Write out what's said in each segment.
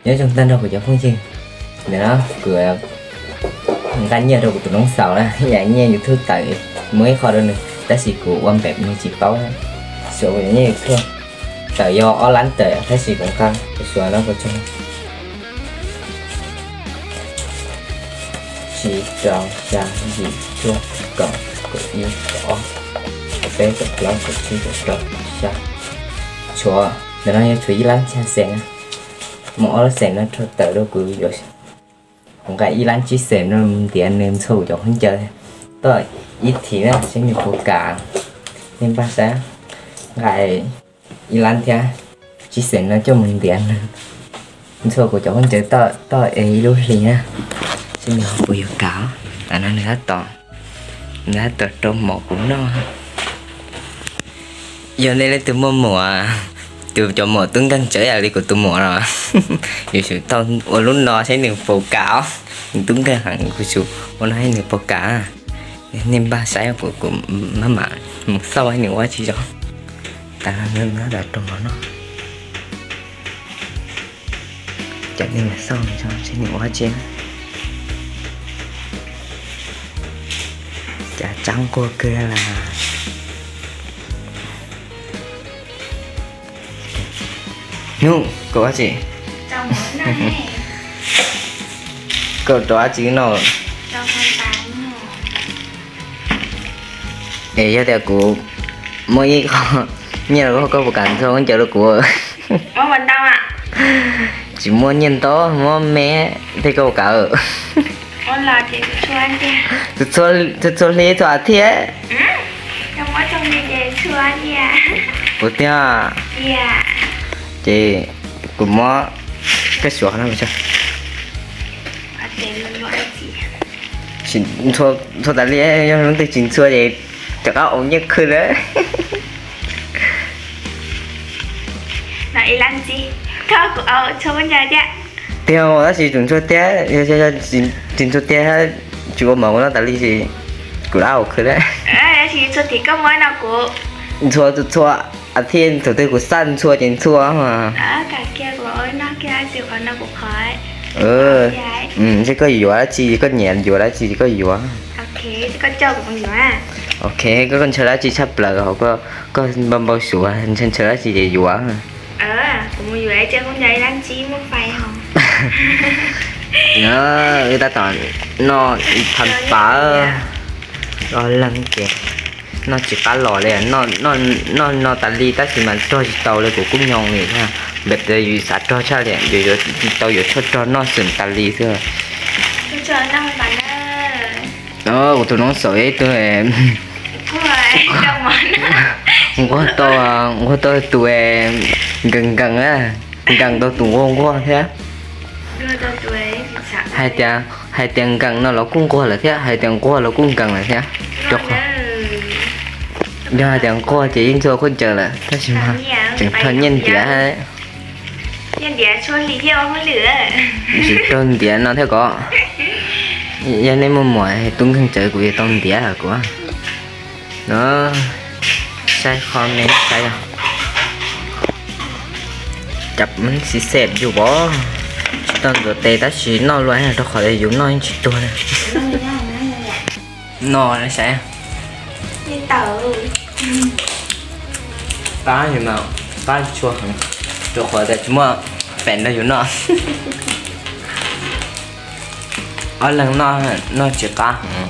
Nyob zoo tag nrho kuv cov phooj ywg, ntawm no kuv nqa nyiaj rau kuv tus noob xaus na, yam nyiaj YouTube tawm muaj ib qho rau nws tab sis kuv ua npem nws tsis paub na. Suav kuv cov nyiaj YouTube tawm yog ob lab tawm tab sis kuv nqa kuv suav no kuv tso tsib rau xya yim cuaj kaum kaum ib kaum ob kaum peb kaum plaub kaum tsib kaum rau xya. Tshuav ntawm no yog tshuav ib lab xya xees na. Muaj ob lab xees no rau tawm rau kuv yuav, kuv nqa ib lab tsib xees no mus ntiav nws ntxhua kuv cov khaub ncaws toj ib thim na seb nws puas kam. Nej npaj saib, nqa ib lab thiab tsib xees no coj mus ntiav nws ntxhua kuv cov khaub ncaws toj es ib lub hlis na, seb nws ho puas yuav kam. Tam no nws tab tom, nws tab tom rau mom kuv noj. Yog nej leej twg muaj muam, tus cov muam tub nkeeg tsawv yam li kuv tus muam no, yuav tsum tau ua lub no saib nws puas kam os. Nws tub nkeeg heev, kuv tsum ua no saib nws puas kam. Nej npaj saib, kuv, kuv maj mam mus xauj nws ua tsi zoo. Tas no nws tab tom rau mov noj. Cov nej mus xauj nws zoo saib nws ua tsi. Cas tsab nquag kawg las. Nub, koj ua tsi? Koj rau dab tsi no? Es yog tias kuv muaj ib qho nyiaj los koj puas kam ntxhua khaub ncaws rau kuv? Tsis muaj nyiaj ntau, muaj me thiab, koj puas kam? Txhua hli txhua as thiv. Kuv tiag. Ces kuv muab koj suav qhov no. Ntxhua tas li, yog leej twg tsis ntxhua ces rov qab ua nyiaj khwb lawm. Tiag, tab sis tsis ntxhua tiag, tsis ntxhua tiag, tsis ua mov kuv noj tas li, kuv rov qab ua khwb lawm. Ntxhua txhua as thiv, thaum twg kuv xav ntxhua ces ntxhua. Seb koj yuav dab tsi, koj nyiam yuav dab tsi koj yuav. Ok, koj ntshaw dab tsi tshaj plaws hauv koj npau npau suav, ntshaw ntshaw dab tsi ces yuav. Wb tab tom noj phaj pas, ob leeg ces noj tsis qab los li, noj no tas li tab sis mas rog tsis tau li, kuv kub nyoos li thiab. Npem tias yus xav rog tshaj li, yus yuav tsis tau, yuav tshuaj rog noj xwm tas li xwb. Kuv tus noob xaum ib tug nquag tau, nquag tau tus nkees nkees, nkees tau tus nquag nquag thiab. Hais tias, hais tias nkees no los kuj nquag lawm thiab, hais tias nquag los kuj nkees lawm thiab. Yog hais tias nquag ces yeej ntxhua khaub ncaws lawm tab sis mas tseem rho nyiaj ntiav. Tsis rau ntiav no thiab ko. Yog nej muaj muam tub nkeeg tsawv kuv yuav tau ntiav hos kuv. No, saib qho me saib os. Cas xib xem yus os. Tsis tau ntxuav tes tab sis noj luaj rau qhov tias yus noj yeej tsis tuag li. No saib. Qab, qab tshua heev, rau qhov tias tsis muaj pem nrog yus noj. Ob leeg noj, noj tsis qab heev.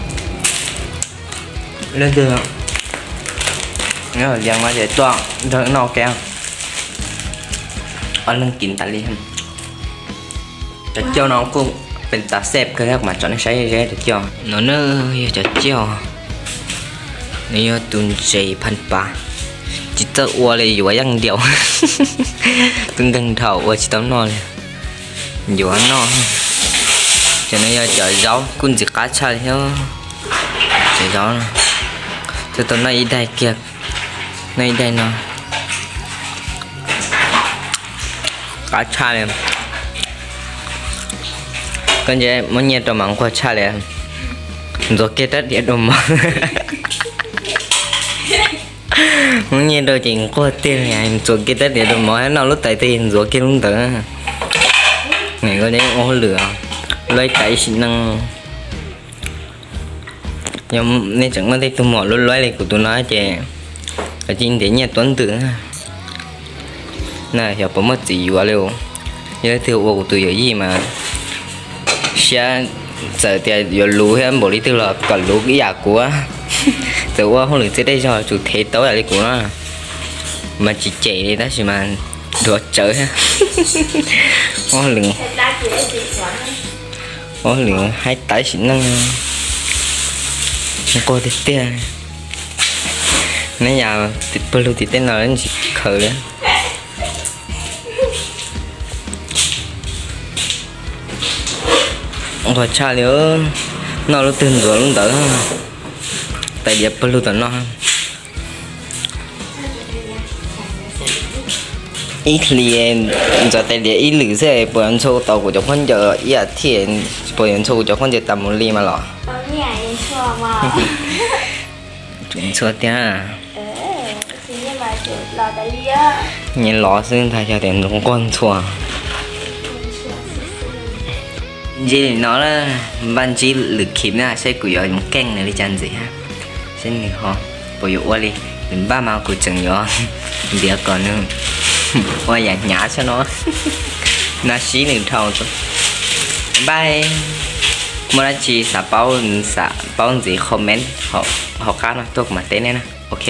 Leej twg nyob hauv Vias no ces tuaj nrog noj ke. Ob leeg kis tas li. Cov cauj no kuj pes tas xej kawg thiab, kuv mam tso nej saib ze cov cauj no na. Yog cov cauj, nws yog tus ntses phaj pas, tsis txawj ua li, yuav yeej diaum. Tub nkeeg dhau ua tsis tau noj li, yuav noj. Cov no yog cov zaub kuj ntxim qab tshaj li thiab. Cov zaub no, tau noj ib daig kiag, noj ib daig no. Qab tshaj li. Koj ntsia muab nyiaj rau mas nquag tshaj li. Ntxuav kiag rab diav rau mov. Muab nyiaj rau ces nquag tiag li, ntxuav kiag rab diav rau mov, noj lub tais twg ntxuav kiag lub ntawd. Luag nej ua hauj lwm, luag ib tas ib sim neej. Yog nej tseem muaj tej tug muam luab luab li kuv tus no ces kav tsij ntiav nyiaj tuab ntwg na. Xyov puas muaj txiv yuav li. Yog leej twg ua kuv tus yawm yij mas siab, txawm tias yuav luv thiab npaum li twg los kom luv ib yam kuv. Txawm ua hauj lwm txiaj dej zog tsum thev tau ib yam li kuv no. Mas tsis cem li tab sis mas duav tsawv thiab. Ua hauj lwm, ua hauj lwm haib tas sim neej, nquag tiag tiag. Neb yam pawg lug tim tej no tsis khaws li. Nquag tshaj li, noj lub twg ntxuav lub ntawd. Tais diav pawg lug tom no. Ib hlis ntxuav tais diav ib lwm xwb puas yuav ntxhua tau kuv cov khaub ncaws ib as thiv? Puas yuav ntxhua kuv cov khaub ncaws tas mus li mas los? Ntxhua tiag. Nyias los xwb ntag, yog tias nquag ntxhua. Ntsib li no na, npaj ntsib lwm khib na saib kuv yuav mus keej nws li cas ntxiv, saib nws ho puas yuav ua li. Nws npaj mas kuv tseem yuav ntiav kom nws ua yam hnyav xwb no. No sib nws dhau. Bye. Muaj dab tsi xav paub, xav paub ntxiv comment hauv qab no tuaj kuv mam teb nej na. Ok.